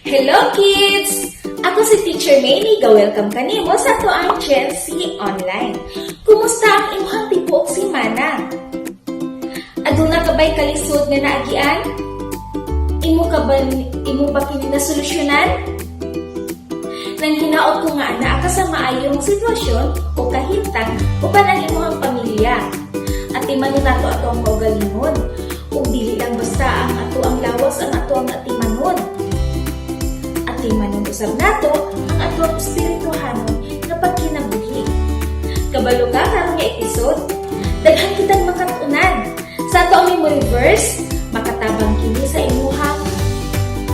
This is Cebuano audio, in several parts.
Hello, kids! Ako si Teacher Maynie, ga-welcome kanimo sa atoang Gen Z Online. Kumusta ang imong tibuok semana? Aduna ka ba'y kalisod nga naagian? Imo ba kini nasolusyonan? Nang hinaot ko nga naa ka sa maayong sitwasyon o kahimtang uban ang imong pamilya. Atimanon nato ato ang kaugalingon ug dili lang basta ang ato ang lawas ang ato ang atimanon. Atimanon usab nato ang ato ang espirituhanon nga pagkinabuhi. Kabalo ka karon nga episode, daghan kitang makat-unan. Sa ato ang memory verse, makatabang kini sa imuhang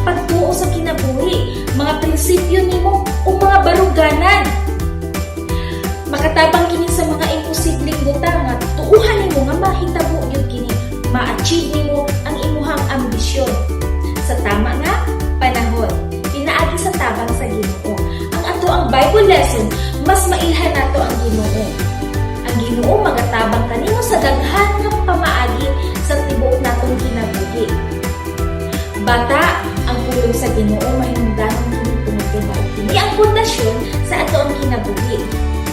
pagtuo sa kinabuhi, mga prinsipyo nimo o mga baruganan. Makatabang kini sa mga imposibleng butang nga tuuhan nimo nga mahitabo gyud kini, ma-achieve nimo ang imuhang ambisyon sa tama nga panahon. Pinaagi sa tabang sa Ginoo. Ang ato ang Bible lesson, mas mailhan nato ang Ginoo. Ang Ginoo magatabang kanimo sa daghan nga pamaagi sa tibuok natong kinabuhi. Bata, ang pulong sa Ginoo mahinungdanon kini tungod kay mao kini ang pundasyon sa ato ang kinabuhi.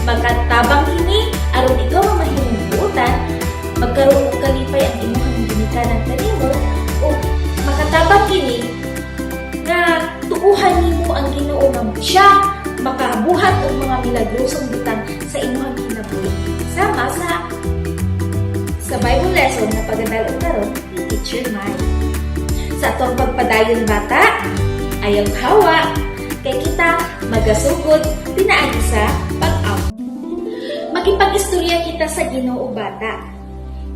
Makatabang kini aron ikaw nga mahimong buotan, magkaroon og kalipay ang imong ginikanan kanimo ug makatabang kini nga tuuhan nimo ang Ginoo nga siya makabuhat og mga milagrosong butang sa imong kinabuhi. Sama sa Bible lesson nga pagadal-on karon ni Teacher Mai. Sa atong pagpadayon, bata, ayaw hawa, kay kita magasugod pinaagi sa pag-ampo. Makipag-istorya kita sa Ginoo, bata.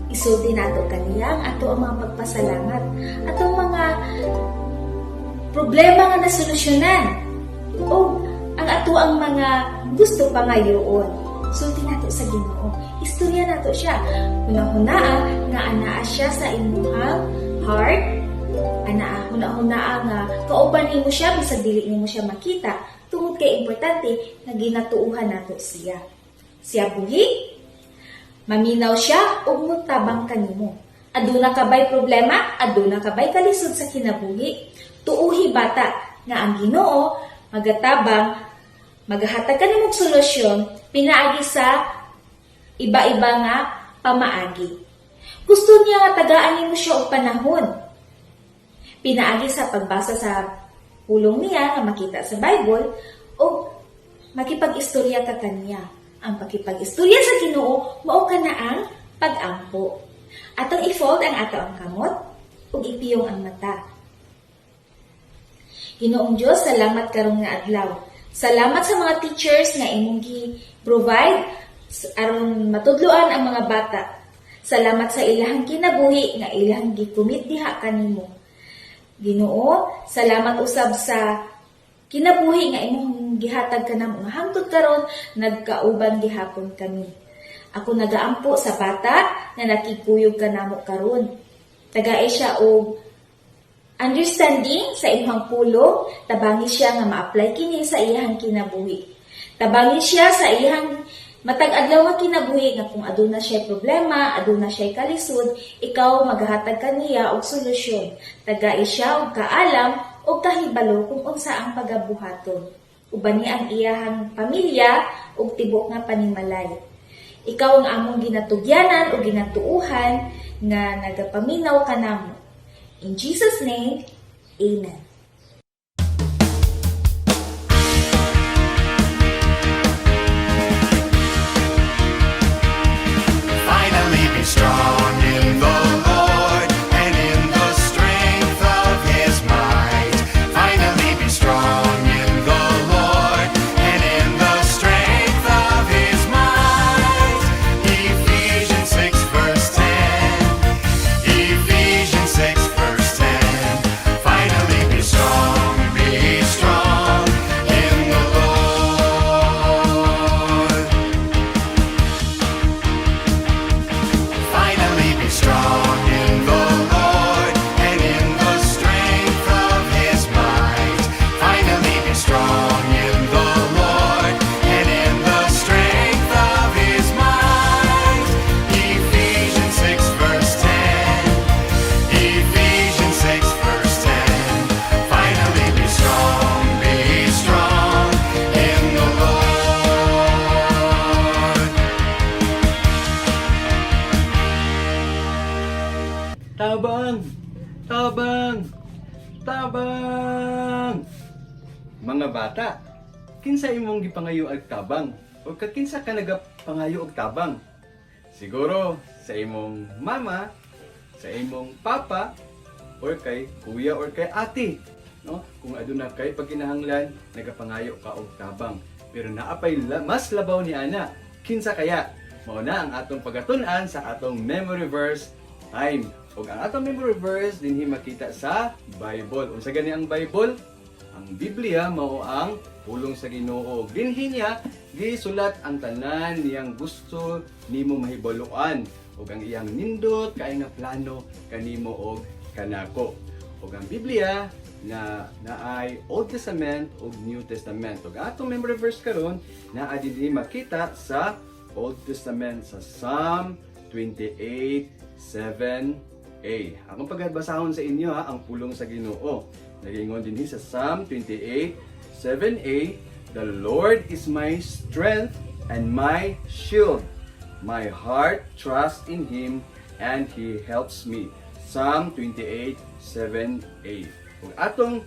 Isulti nato kaniya ang ato ang mga pagpasalamat, atong mga problema nga nasolusyonan, o ang ato ang mga gusto pangayoon. Sulti nato sa Ginoo. Istorya nato siya. Hunahunaa nga anaa siya sa imuhang heart. Anaa, hunahunaa nga kauban nimo siya bisag dili nimo siya makita tungod kay importante nga ginatuuhan nato siya. Siya buhi, maminaw siya ug mutabang kanimo. Aduna ka ba'y problema? Aduna ka ba'y kalisod sa kinabuhi? Tuuhi, bata, nga ang Ginoo magatabang, magahatag kanimo og solusyon pinaagi sa iba-iba nga pamaagi. Gusto niya nga tagaan nimo siya og panahon. Pinaagi sa pagbasa sa pulong niya nga makita sa Bible o makipag-istorya ka kaniya. Ang pakipag-istorya sa Ginoo mao kana ang pag-ampo. Atong i-fold ang ato ang kamot ug ipiyong ang mata. Ginoong Dios, salamat karong nga adlaw. Salamat sa mga teachers nga imong gi-provide aron matudloan ang mga bata. Salamat sa ilahang kinabuhi nga ilahang gi-commit diha kanimo. Ginoo, salamat usab sa kinabuhi nga imong gihatag kanamo nga hangtod karon nagkauban gihapon kami. Ako nagaampo sa bata nga nakikuyog kanamo karon. Tagae siya og understanding sa imong pulong, tabangi siya nga ma-apply kini sa iyang kinabuhi. Tabangi siya sa iyang matag adlaw nga kinabuhi nga kung aduna siya problema, aduna siya kalisod, ikaw maghatag kaniya og solusyon. Tagai siya og kaalam og kahibalo kung unsa ang pagabuhaton. Uban ni ang iyahang pamilya ug tibok nga panimalay. Ikaw ang among ginatugyanan o ginatuuhan nga nagapaminaw kanamo. In Jesus' name, Amen. Finally be strong in the Lord and in the strength of his might. Finally be strong in the Lord and in the strength of his might. Ephesians 6 verse 10. Ephesians 6 verse 10. Finally be strong in the Lord. Finally Tabang! Tabang! Tabang! Mga bata, kinsa imong gipangayo og tabang? O kinsa ka nagapangayo og tabang? Siguro sa imong mama, sa imong papa, or kay kuya or kay ate. No? Kung aduna kay pagkinahanglan, nagapangayo ka og tabang. Pero naa pay mas labaw ni ana. Kinsa kaya? Mao na ang atong pagatun-an sa atong memory verse time. Ug ang atong memory verse dinhi makita sa Bible. Unsa gani ang Bible? Ang Biblia mao ang pulong sa Ginoo. Dinhi niya gisulat ang tanan niyang gusto nimo mahibaluan ug ang iyang nindot kay nga plano kanimo og kanako. Ug ang Biblia na naay Old Testament ug New Testament. Ug atong memory verse karon naa dinhi makita sa Old Testament sa Psalm 28:7a. Akong pagbasahon sa inyo ha, ang pulong sa Ginoo. Nagingon dinhi sa Psalm 28:7a, "The Lord is my strength and my shield. My heart trusts in Him and He helps me." Psalm 28:7a. Kung atong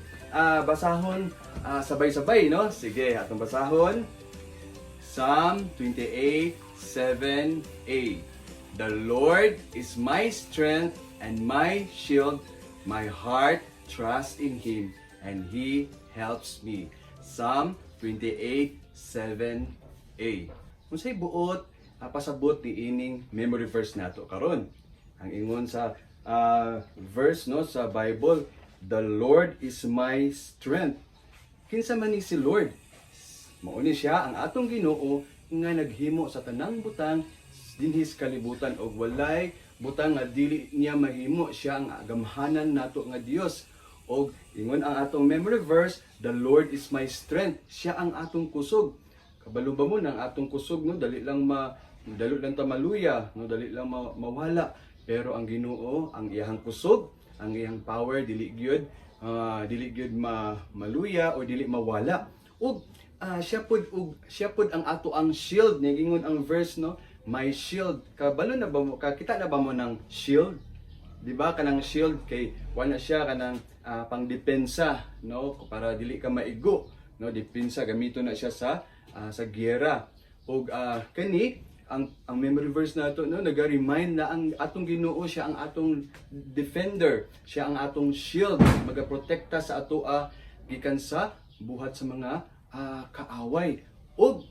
basahon sabay-sabay, no? Sige, atong basahon. Psalm 28:7a. "The Lord is my strength and my shield. My heart trusts in Him and He helps me." Psalm 28:7a. Unsay buot pasabot ni ining memory verse nato karon? Ang ingon sa verse, no, sa Bible, "The Lord is my strength." Kinsa man ni si Lord? Mao ni siya ang atong Ginoo nga naghimo sa tanang butang dinhi sa kalibutan og walay butang nga dili niya mahimo. Siya ang gamhanan nato nga Dios. Og ingon ang atong memory verse, "The Lord is my strength." Siya ang atong kusog. Kabalo ba mo nang atong kusog, no, dali lang ta maluya, no, dali lang mawala. Pero ang Ginoo, ang iyahang kusog, ang iyang power, dili gyud maluya o dili mawala. Ug siya pud ang ato ang shield. Niingon ang verse, no, "My shield." Kabalo na ba mo, kakita na ba mo ng shield? Di ba kanang shield kay wala siya kanang pangdepensa, no, para dili ka maigo, no, depensa, gamito na siya sa giyera. Ug kani ang memory verse nato, no, naga-remind na ang atong Ginoo, siya ang atong defender, siya ang atong shield, magaprotekta sa atoa gikan sa buhat sa mga kaaway. Ug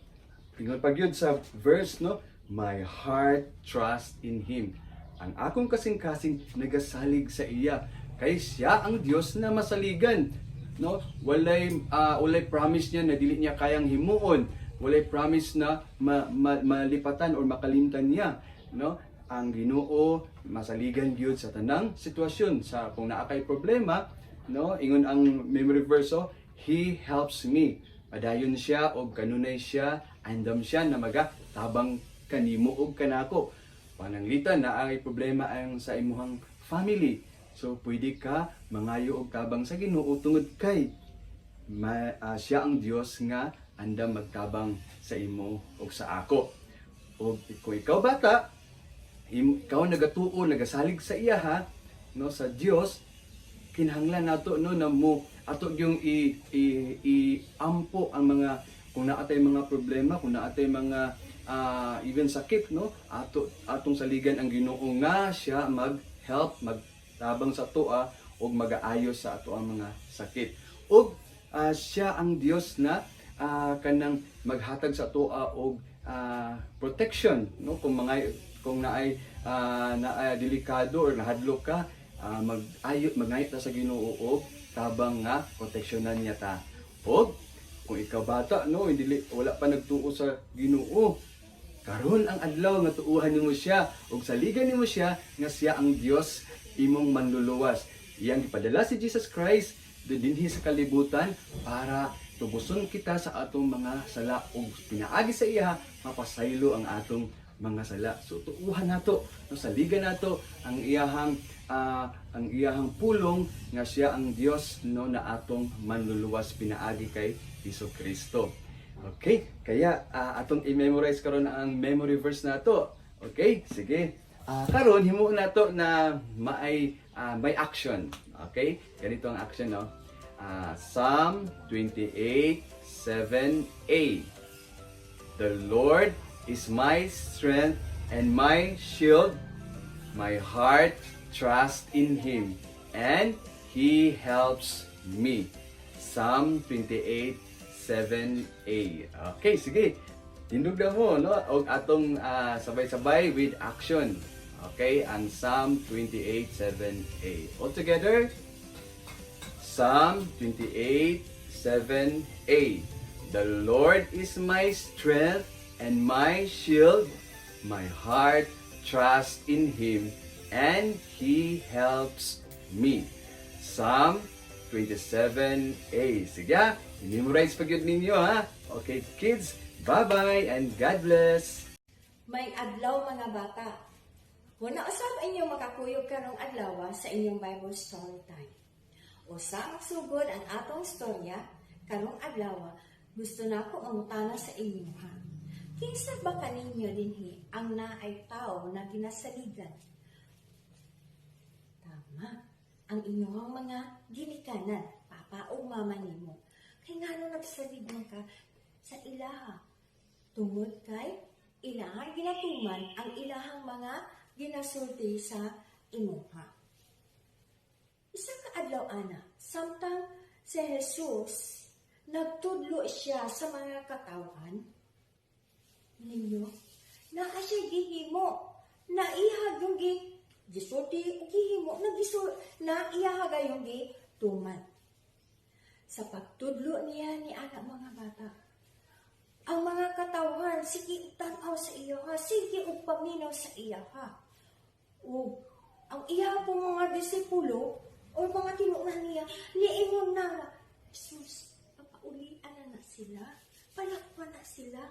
ingon pa gyud sa verse, no, "My heart trust in Him." Ang akong kasing-kasing nagasalig sa iya kay siya ang Dios na masaligan, no? Walay promise niya na dili niya kayang himuon. Walay promise na malipatan or makalimtan niya, no? Ang Ginoo masaligan gyud sa tanang sitwasyon, sa kung naa kay problema, no? Ingon ang memory verse, oh, "He helps me." Padayon siya og kanunay siya, andam siya na maga tabang kanimo og kanako. Pananglitan naay problema ang sa imuhang family. So pwede ka mangayo og tabang sa Ginoo tungod kay siya ang Dios nga andam magtabang sa imo og sa ako. Og kung ikaw bata, ikaw nagatuo, nagasalig sa iya ha, no, sa Dios, kinahanglan nato, no, na mo ato yung i, i, i ampo ang mga kung naa tay mga problema, kung naa tay mga even sakit, no, atong saligan ang Ginoo nga siya mag-help, magtabang sa atoa ug magaayos sa ato ang mga sakit. Ug siya ang Dios na kanang maghatag sa atoa og protection, no, kung naay delikado or nahadlok ka, mag-ayo mangayo ta sa Ginoo og tabang nga proteksyonan niya ta. Og kung ikaw bata, no, hindi wala pa nagtuo sa Ginoo, karon ang adlaw nga tuuhan nimo siya ug saligan nimo siya nga siya ang Dios, imong manluluwas. Iyang gipadala si Jesus Christ dinhi sa kalibutan para tubuson kita sa atong mga sala ug pinaagi sa iya mapasaylo ang atong mga sala. So tuuhan nato, no, saligan nato ang iyahang pulong nga siya ang Dios, no, na atong manluluwas pinaagi kay Hesus Kristo. Okay, kaya atong i-memorize karon ang memory verse nato. Okay, sige. Karon himuon nato na may action. Okay? Ganito ang action, no? Psalm 28:7a. The Lord is my strength and my shield. My heart trusts in Him, and He helps me. Psalm 28:7a. Okay, sige. Tindog na mo, no? Og atong sabay-sabay with action. Okay, ang Psalm 28:7a. All together, Psalm 28:7a. The Lord is my strength and my shield. My heart trusts in Him and He helps me. Psalm 27a. Sige, i-memorize pa gyud ninyo, ha. Okay, kids, bye-bye and God bless. Maayong adlaw, mga bata. Wala usab inyong makakuyog karong adlaw sa inyong Bible story time. Usa magsugod ang atong storya karong adlaw, gusto nako mangutana sa inyo, ha. Kinsa ba kaninyo dinhi ang naay tawo na ginasaligan? Tama, ang inyong mga ginikanan, papa o mama nimo. Kay ngano nagsalig man ka sa ilaha? Tungod kay ilahang ginatuman ang ilahang mga ginasulti sa imuha. Isa ka adlaw ana, samtang si Jesus nagtudlo siya sa mga katawhan, ninyo, naa siya gihimo, naihag yung gisulti o gihimo, na na iyaha gayong gituman. Sa pagtudlo niya ni ana, mga bata, ang mga katawhan, sige og tan-aw sa iya ha, sige og paminaw sa iya ha. Ug ang iya po mga disipulo o mga tinunan niya, niingon na nga, "Jesus, papaulian na na sila, palakpan na sila,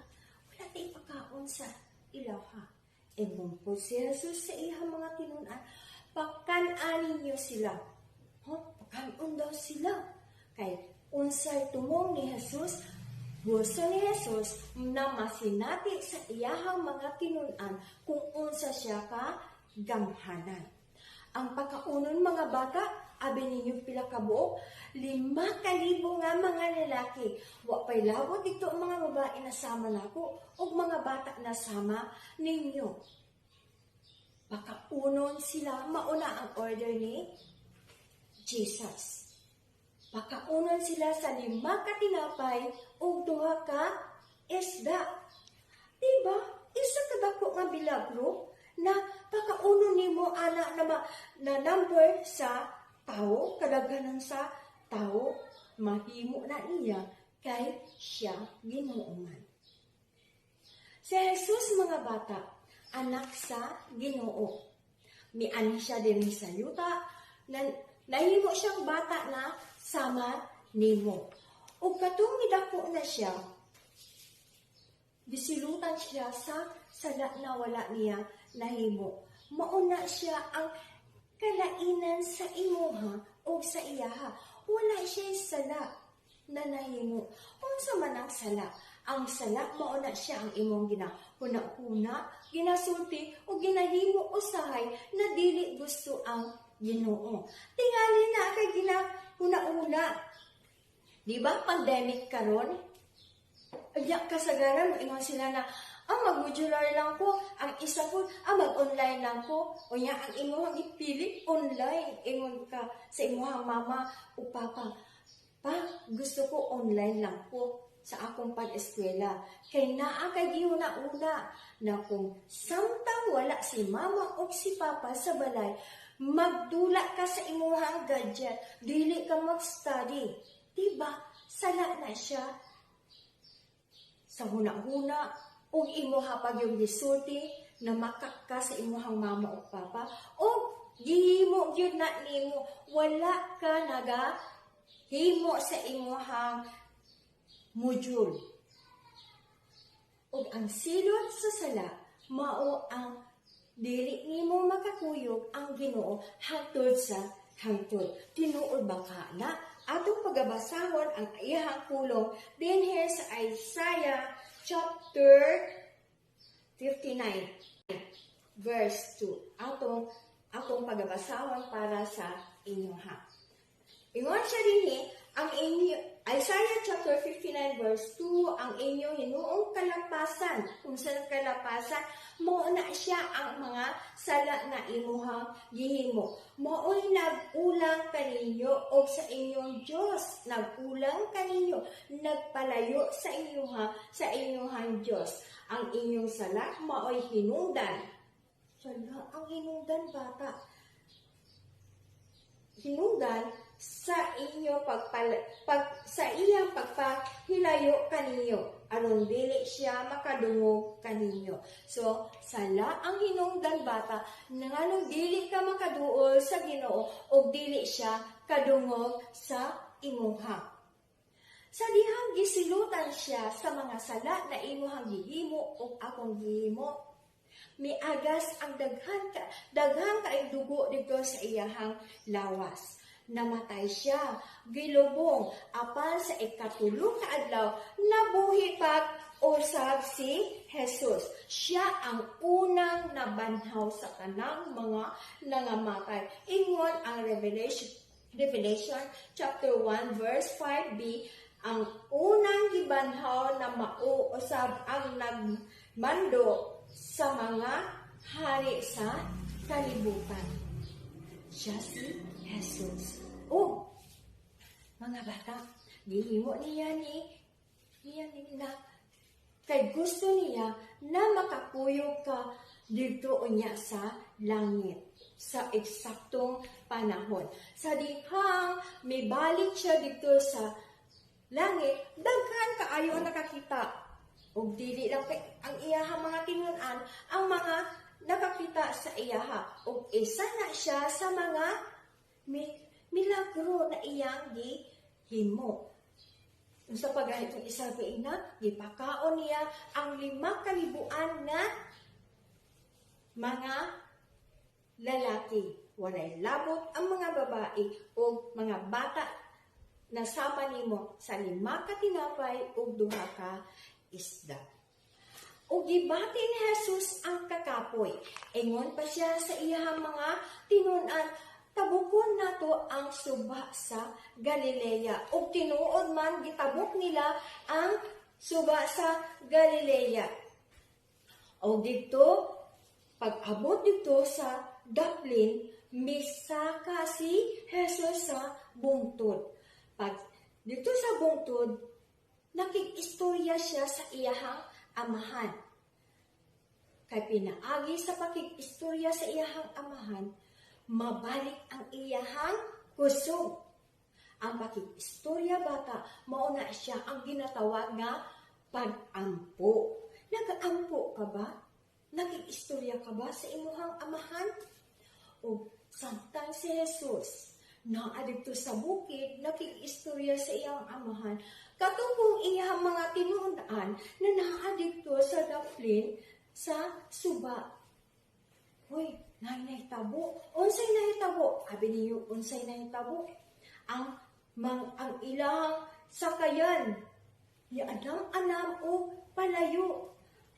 wala tay pagkaon sa ilaha." Ingon po si Jesus sa iyang mga tinunan, "Pakan-a ninyo sila." Huh? Pakanon daw sila. Kay unsay tumong ni Jesus, gusto ni Jesus na masinati sa iyahang mga tinunan kung unsa siya ka gamhanan. Ang pagkaunon, mga bata, abi ninyo pila ka buok? 5,000 nga mga lalaki. Wa pa'y labot dito ang mga babae na sama nako ug mga bata na sama ninyo. Pakaunon sila, mauna ang order ni Jesus. Pakaunon sila sa lima ka tinapay ug duha ka isda. Diba? Isa ka dako nga milagro na pakaunon nimo ana na number sa tao, kadaghanan sa tao, mahimo na niya kay siya Ginoo man. Si Jesus, mga bata, anak sa Ginoo. Mianhi siya dinhi sa yuta, na, nahimo siyang bata na sama nimo. Ug katong midako na siya, gisilutan siya sa sala na wala niya nahimo. Mauna siya ang kalainan sa imuha o sa iyaha. Wala siya sala na nahimo. Unsa man ang sala? Ang sala mao na siya ang imong ginahuna-huna, ginasulti o ginahimo usahay na dili gusto ang Ginoo. Tingali na kay ginahuna-huna. Di ba pandemic karon? Aya kasagaran moingon sila na ang mag-modular lang ko, ang isa ko, ang mag-online lang ko. Unya ang imong ipili online, ingon ka sa imong mama o papa. "Pa, gusto ko online lang ko sa akong pag-eskwela." Kay naa kay gihuna-una na kung samtang wala si mama o si papa sa balay, magdula ka sa imuhang gadget, dili ka mag-study. Diba? Sala na siya sa huna-huna ug imuha pag yung gisulti na makak ka sa imuhang mama o papa o gihimo gyud na nimo, wala ka naga himo sa imuhang module. Ug ang silot sa sala mao ang dili nimo makakuyog ang Ginoo hangtod sa hangtod. Tinuod ba ka na? Atong pagabasahon ang iyahang pulong dinhi sa Isaiah chapter 59. verse 2. Atong akong pagabasahon para sa inyo ha. Ingon siya dinhi, ang inyo, Isaiah chapter 59 verse 2, ang inyong hinuong kalapasan. Kung sa kalapasan, mao na siya ang mga sala na imuhang gihimo. Mao'y nag-ulang kaninyo og sa inyong Diyos. Nag-ulang kaninyo, nagpalayo sa inyuha, sa inyong Diyos. Ang inyong sala mao'y hinungdan. Sala ang hinungdan, bata, hinungdan sa inyo sa iyang pagpahilayo kaninyo aron dili siya makadungog kaninyo. So sala ang hinungdan, bata, nganong dili ka makaduol sa Ginoo ug dili siya kadungog sa imuha. Sa dihang gisilutan siya sa mga sala na imuhang gihimo ug akong gihimo, miagas ang daghan kaayong dugo didto sa iyahang lawas. Namatay siya, gilubong, apan sa ikatulo ka adlaw nabuhi pa usab si Jesus. Siya ang unang nabanhaw sa tanang mga nangamatay. Ingon ang Revelation chapter 1 verse 5b, ang unang gibanhaw na mao usab ang nagmando sa mga hari sa kalibutan. Siya si Jesus. Oh, mga bata, gihimo niya ni niya ni na kay gusto niya na makakuyog ka didto unya sa langit sa eksaktong panahon. Sa dihang mibalik siya didto sa langit, daghan kaayo ang nakakita. Ug dili lang kay ang iyahang mga tinun-an ang mga nakakita sa iyaha. Ug isa na siya sa mga milagro na iyang gihimo. Unsa pa gani itong isa ina, gipakaon niya ang 5,000 na mga lalaki. Walay labot ang mga babae o mga bata na sama nimo sa lima ka tinapay ug duha ka isda. Ug gibati ni Jesus ang kakapoy. Ingon pa siya sa iyahang mga tinun-an, "Tabukon nato ang suba sa Galilea." Ug tinuod man, gitabok nila ang suba sa Galilea. O didto, pag-abot didto sa daplin, misaka si Jesus sa bungtod. Pag didto sa bungtod, nakig-istorya siya sa iyahang amahan. Kay pinaagi sa pakig-istorya sa iyahang amahan, mabalik ang iyahang kusog. Ang pakig-istorya, bata, mao na siya ang ginatawag nga pag-ampo. Nag-ampo ka ba? Nakig-istorya ka ba sa imuhang amahan? O samtang si Jesus naa didto sa bukid, nakig-istorya sa iyang amahan, katong iyang mga tinun-an na naa didto sa daplin sa suba. Hoy, nay nahitabo. Unsay nahitabo? Abi ninyo, unsay nahitabo? Ang ilang sakayan ni anam-anam o palayo.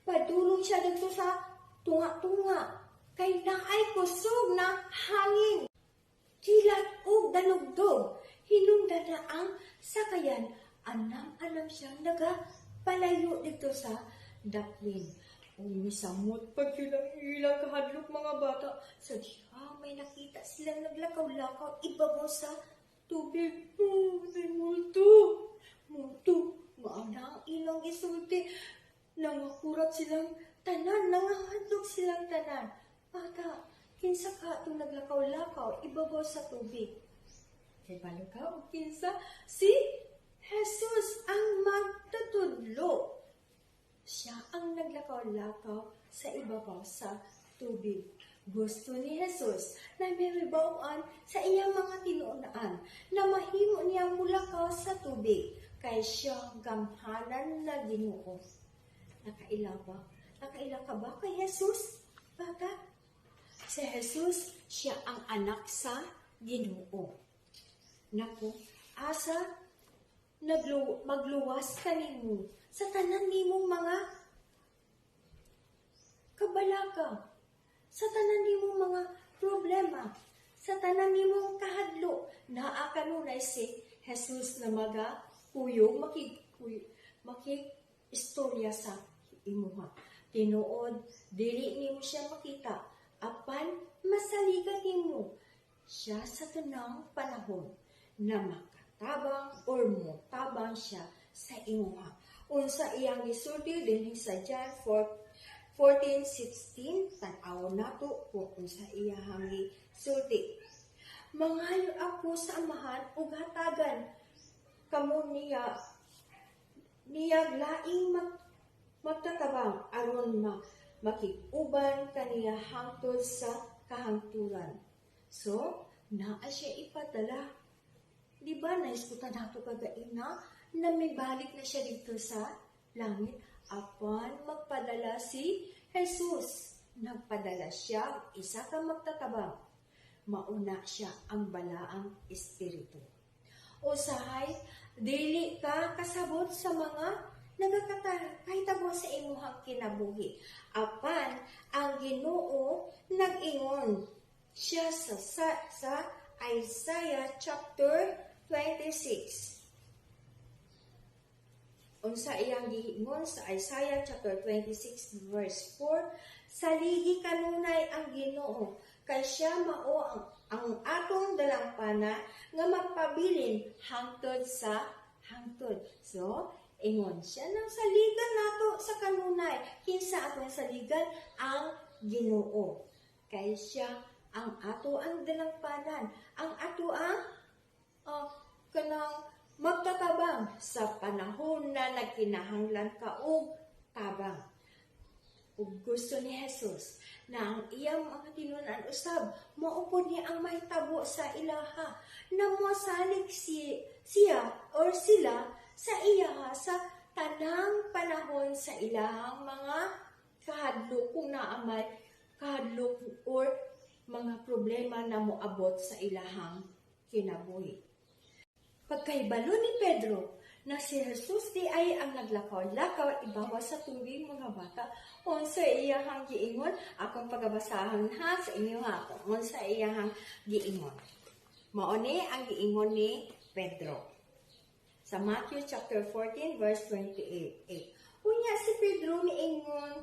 Padulong siya didto sa tunga-tunga. Kay naay kusog na hangin. Kilat og dalugdog. Hinungdan na ang sakayan. Anam-anam siyang nagapalayo didto sa daplin. O misamot pag silang ilang kahadlok, mga bata. Sa diha may nakita silang naglakaw-lakaw ibabaw sa tubig. Oh, may multo. Multo. Mao na ang ilang isulti. Nangakurat silang tanan. Nangahadlok silang tanan. Bata, kinsa ka itong naglakaw-lakaw ibabaw sa tubig? Kay balo ka o kinsa? Si Jesus ang magtutudlo. Siya ang naglakaw-lakaw sa ibabaw sa tubig. Gusto ni Jesus na may bawaan sa iyang mga tinuon-an na mahimo niya mulakaw sa tubig kay siya gamhanan na Ginoo. Nakaila ba? Nakaila ka ba kay Jesus? Bata? Si Jesus, siya ang anak sa Ginoo. Naku, asa magluwas kanimo sa tanan nimong mga kabalaka. Sa tanan nimong mga problema, sa tanan nimong kahadlok, naa kanunay si Jesus na maga kuyog, makig istorya sa imuha. Tinuod, dili nimo siya makita, apan masaligan nimo siya sa tanang panahon na makatabang or motabang siya sa imuha. Unsa iyang gisulti dinhi sa John 4 14:16, tan-awon nato kung unsa iyang gisulti. "Mangayo ako sa Amahan ug hatagan kamo niya niyag laing magtatabang aron makig-uban kaniya hangtod sa kahangturan." So, naa siya ipadala. Di ba, naiskutan nato kagaina na may balik na siya dito sa langit apan magpadala si Jesus. Nagpadala siya og isa ka magtatabang. Mauna siya ang Balaang Espiritu. Usahay, dili ka kasabot sa mga nagakahitabo sa imuhang kinabuhi. Apan, ang Ginoo nag-ingon siya sa Isaiah chapter 26. Unsa iyang giingon sa Isaiah chapter 26 verse 4? "Saligi kanunay ang Ginoo kay siya mao ang atong dalampana nga magpabilin hangtod sa hangtod." So, ingon siya nang saligan nato sa kanunay. Kinsa atong saligan? Ang Ginoo. Kay siya ang ato ang dalampanan, ang ato ang kanang magtatabang sa panahon na nagkinahanglan ka og tabang. Ug gusto ni Jesus na ang iyang mga tinunan usab mao ni ang mahitabo sa ilaha na mosalig siya or sila sa iyaha sa tanang panahon sa ilahang mga kahadlok, kung naa may kahadlok or mga problema na moabot sa ilahang kinabuhi. Pagkahibalo ni Pedro na si Jesus di ay ang naglakaw-lakaw ibabaw sa tubig, mga bata, unsa iyahang giingon? Akong pagabasahan ha sa inyo ha kung unsa iyahang giingon. Mao ni ang giingon ni Pedro. Sa Matthew chapter 14 verse 28. Unya si Pedro miingon,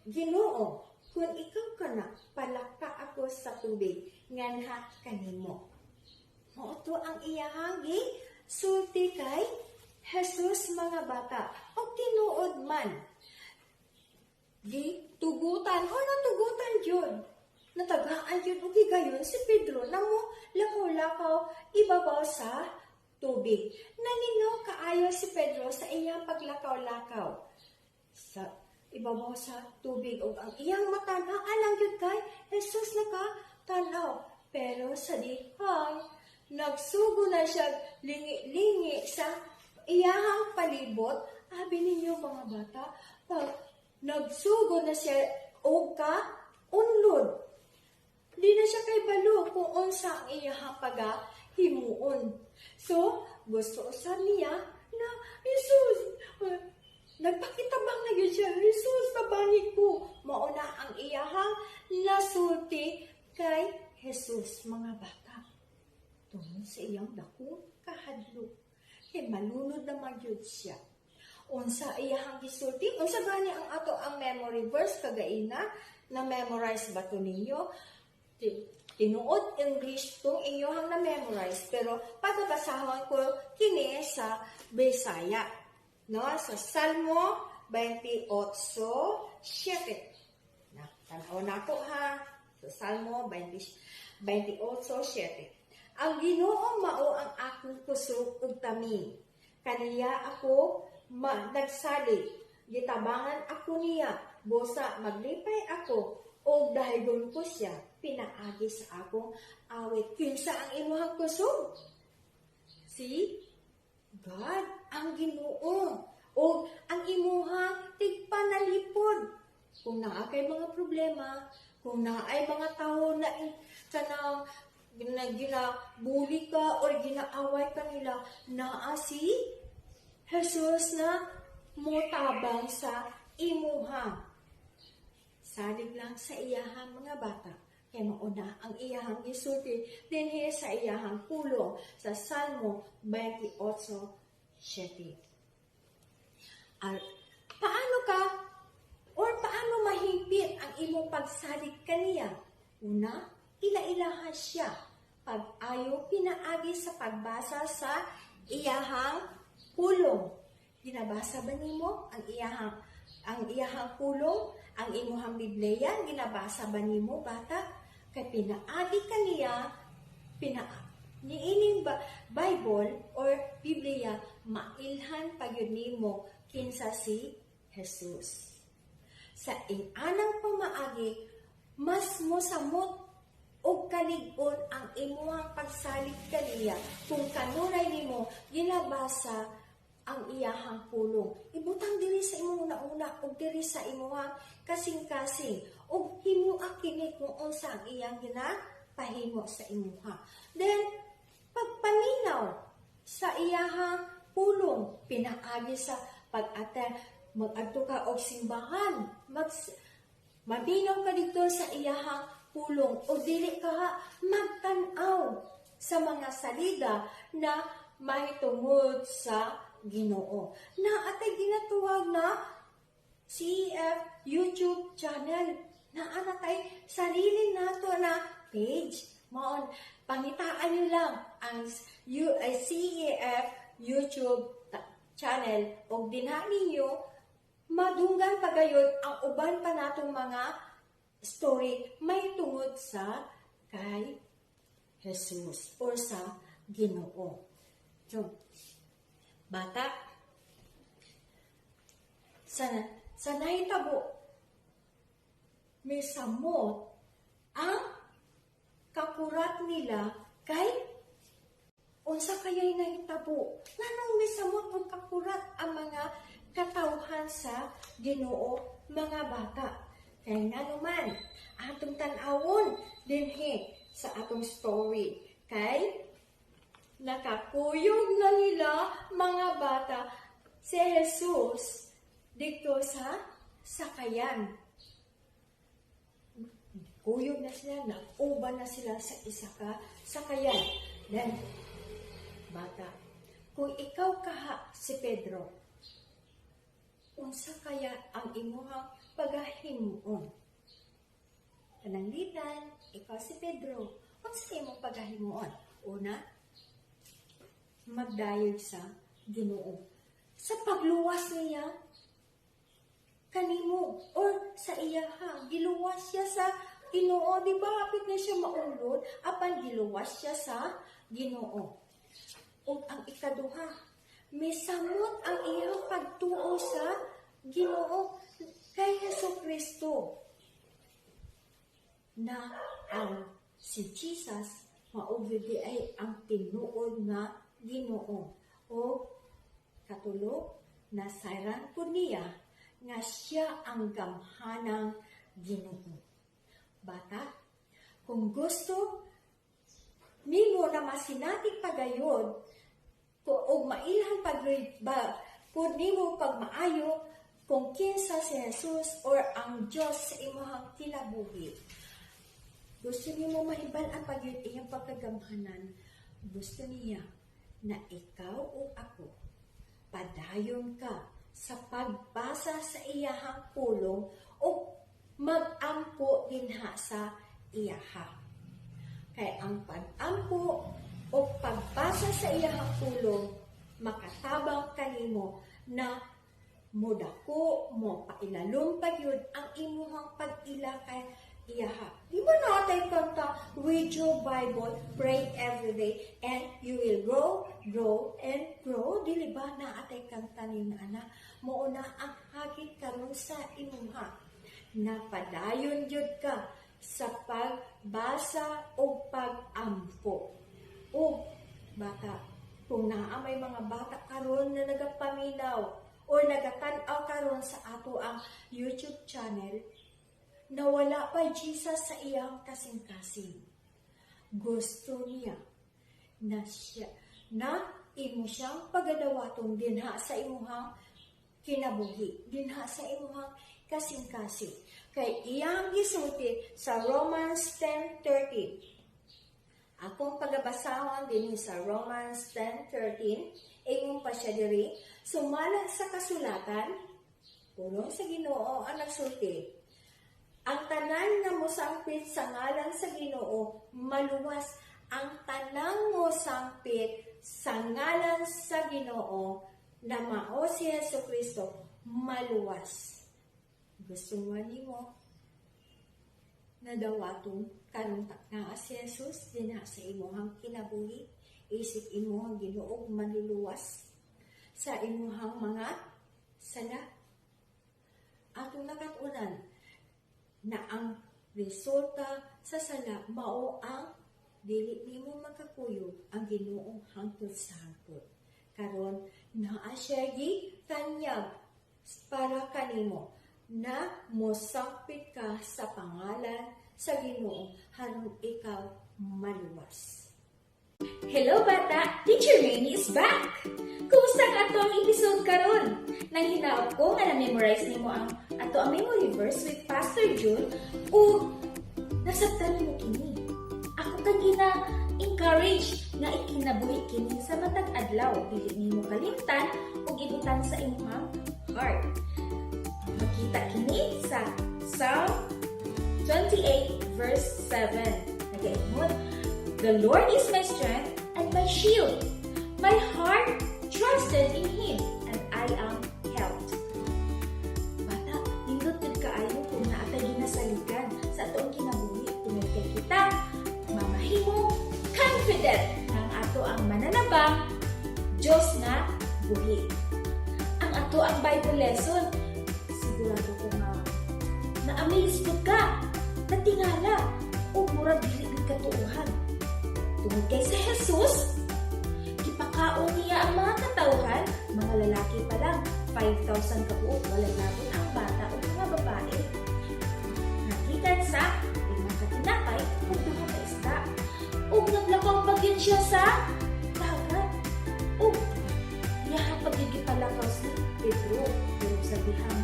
"Ginoo, kung ikaw kana, palaka ako sa tubig nganha kanimo." Mao to ang iyahang sulti kay Jesus, mga bata. Og tinuod man, gitugutan o natugutan yun. Natagaan yun og higayon si Pedro na mo lakaw-lakaw ibabaw sa tubig. Nalingaw kaayo si Pedro sa iyang paglakaw-lakaw sa ibabaw sa tubig ug ang iyang mata naa lang gyud kay Jesus naka tanaw. Pero sa dihang nagsugo na siya lingi-lingi sa iyahang palibot. Abi ninyo, mga bata, pag nagsugo na siya og ka unlod, di na siya kay balo kung unsa ang iyahang pagahimuon. So, gusto usab niya na, "Jesus," nagpakitabang na gyud siya, "Jesus, tabangi ko." Mao na ang iyahang nasulti kay Jesus, mga bata. Tungod sa iyang dakong kahadlok. Kay malunod naman gyud siya. Unsa iyahang gisulti? Unsa gani ang ato ang memory verse kagaina? Na memorize ba to ninyo? Tinuod English tong inyong na-memorize, pero pagkabasahon ko kini sa Bisaya. No, sa Salmo 28:7. Na, tanaw nako ha. Sa Salmo 20 28:7. "Ang Ginoo mao ang akong kusog ug taming. Kaniya ako nagsalig. Gitabangan ako niya. Busa maglipay ako ug daygon ko siya pinaagi sa akong awit." Kinsa ang imuhang kusog? Si God, ang Ginoo. O ang imuhang tigpanalipod. Kung naa kay mga problema, kung naay mga tao na kanang na ginabuli ka or ginaaway ka nila, naa si Jesus na motabang sa imuha. Salig lang sa iyahang, mga bata. Kay mauna ang iyahang gisulti dinhi sa iyahang pulong sa Salmo 28:7. Paano ka or paano mahigpit ang imong pagsalig kaniya? Una, ila-ilahan siya. Pag-ayo pinaagi sa pagbasa sa iyahang pulong. Ginabasa ba nimo ang iyahang pulong, ang imuhang Biblia, ginabasa ba nimo, bata? Kay pinaagi kaniya, niining ba, Bible or Biblia, mailhan pagyud nimo kinsa si Jesus. Sa inanang pamaagi, mas mosamot og kalig-on ang imuhang pagsalig kaniya kung kanunay nimo ginabasa ang iyahang pulong. Ibutang diri sa imong una-una ug diri sa imuhang kasing-kasing ug himua kini kung unsa ang iyang ginapahimo sa imuha. Then pagpaminaw sa iyahang pulong pinaagi sa pag-attend, mag-adto ka og simbahan, maminaw ka dito sa iyahang pulong o dili ka ha magtan-aw sa mga salida na mahitungod sa Ginoo. Na atay ginatuwag na CEF YouTube channel. Naa na tay sarili nato na page. Maon, pangitaan nyo lang ang CEF YouTube channel og dinha ninyo madunggan pagayon ang uban pa natong mga story may tungod sa kay Jesus or sa Ginoo. So, bata, sa nahitabo, misamot ang kakurat nila kay unsa kaya'y nahitabo? Nganong misamot ang kakurat ang mga katawhan sa Ginoo, mga bata? Kay nga naman, atong tan-awon dinhi sa atong story kay nakakuyog na nila, mga bata, si Jesus dito sa sakayan. Kuyog na sila, nag-uban na sila sa isa ka sakayan. Then, bata, kung ikaw kaha si Pedro, unsa kaya ang imuhang pagahimuon? Pananglitan, ikaw si Pedro, unsa imong pagahimuon? Una, magdayeg sa Ginoo sa pagluwas niya kanimo or sa iyaha. Giluwas siya sa Ginoo, di ba? Hapit na siya maulod, apan giluwas siya sa Ginoo. Ug ang ikaduha, misamot ang iyang pagtuo sa Ginoo kay Hesus Kristo na ang si Jesus mao gyud ay ang tinuod nga Ginoo. O katulo, nasayran po niya nga siya ang gamhanang Ginoo. Bata, kung gusto nimo na masinati pagayod ko og mailhan pag ba pud nimo pagmaayo kung kinsa si Jesus or ang Dios sa imong kinabuhi. Gusto nimo mahibal-an pagyud iyang pagkagamhanan. Gusto niya na ikaw o ako padayon ka sa pagbasa sa iyahang pulong o magampo dinha sa iyaha. Kay ang pag-ampo o pagbasa sa iyahang pulong makatabang kanimo na modako mo pailalom pagyud ang imuhang pag-ila kay iyaha. Di ba natay kanta, "Read your Bible, pray every day, and you will grow, grow, and grow"? Dili ba naatay kanta ni ana? Mao na ang hagit karon sa imuha. Napadayon jud ka sa pagbasa o pag-ampo. O bata, kung naa may mga bata karon na nagapaminaw or nagatan-aw karon sa ato ang YouTube channel, na wala pa Jesus sa iyang kasing-kasing. Gusto niya na siya na imo siyang pagadawaton dinha sa imuhang kinabuhi, dinha sa imuhang kasing-kasing. Kay iyang gisulti sa Romans 10:13. Akong pagabasahon dinhi sa Romans 10:13, ingon pa siya diri, sumala sa kasulatan, pulong sa Ginoo ang nagsulti, ang tanan nga mosangpit sa ngalan sa Ginoo maluwas. Ang tanang mosangpit sa ngalan sa Ginoo na mao si Hesus Kristo maluwas. Gusto mo nimo na dawaton karong taknaa si Jesus dinha sa imuhang kinabuhi, isip imuhang Ginoo manluluwas sa imuhang mga sala? Atong nakat-unan na ang resulta sa sala mao ang dili nimo makakuyog ang Ginoo hangtod sa hangtod. Karon naa siya gikanyag para kanimo na mosangpit ka sa pangalan sa Ginoo aron ikaw maluwas. Hello, bata! Teacher Rainy is back! Kumusta ang ato ang episode karon? Nang hinaot ko nga na-memorize nimo ang ato ang memory verse with Pastor June ug nasabtan nimo kini. Ako kang gina-encourage nga ikinabuhi kini sa matag adlaw, dili nimo kalimtan ug ibutang sa imong heart. Makita kini sa Psalm 28 verse 7. Nagaingon, "The Lord is my strength and my shield. My heart trusted in Him and I am helped." Bata, nindot jud kaayo kung naa tay ginasaligan sa atong kinabuhi tungod kay kita mamahimo confident nga ang ato ang mananabang Diyos nga buhi. Ang ato ang Bible lesson, sigurado ko nga na-amaze pud ka, natingala, o murag dili gid katuohan. Tungod kay si Jesus, gipakaon niya ang mga katawhan, mga lalaki pa lang, 5,000 kabuok, walay labot ang bata o mga babae. Nagikan sa lima ka tinapay ug duha ka isda. Ug naglakaw pa gyud siya sa dagat. Ug iyaha pa gyud gipalakaw si Pedro. Pero sa dihang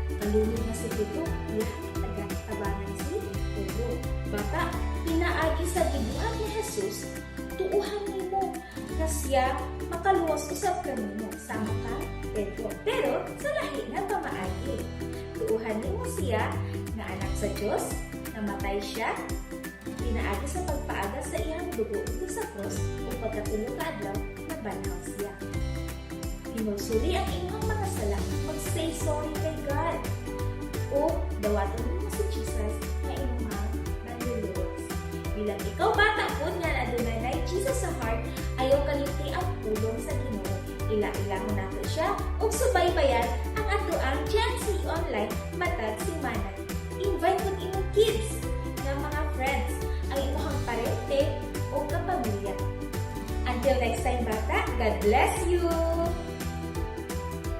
nagkalunod na si Pedro, iyaha taga tabangan si Pedro. Bata, pinaagi sa gibuhat ni Jesus, tuuhan nimo nga siya makaluwas usab kanimo sama ka Pedro. Pero sa lahi nga pamaagi. Tuuhan nimo siya nga anak sa Dios, namatay siya pinaagi sa pagpaaga sa iyang dugo didto sa cross ug pagkatulo ka adlaw nabanhaw siya. Hinulsuli ang imong mga sala, mag-say sorry kay God. O dawaton nimo si Jesus nga imong manluluwas. Bilang ikaw, bata po nga adunay na Jesus sa heart, ayaw kalimti ang pulong sa Ginoo. Ila-ilahon nato siya ug subaybayan ang ato ang GNC Online matag semana. Invite pud imong kids nga mga friends, ang imong parente o kapamilya. Until next time, bata, God bless you!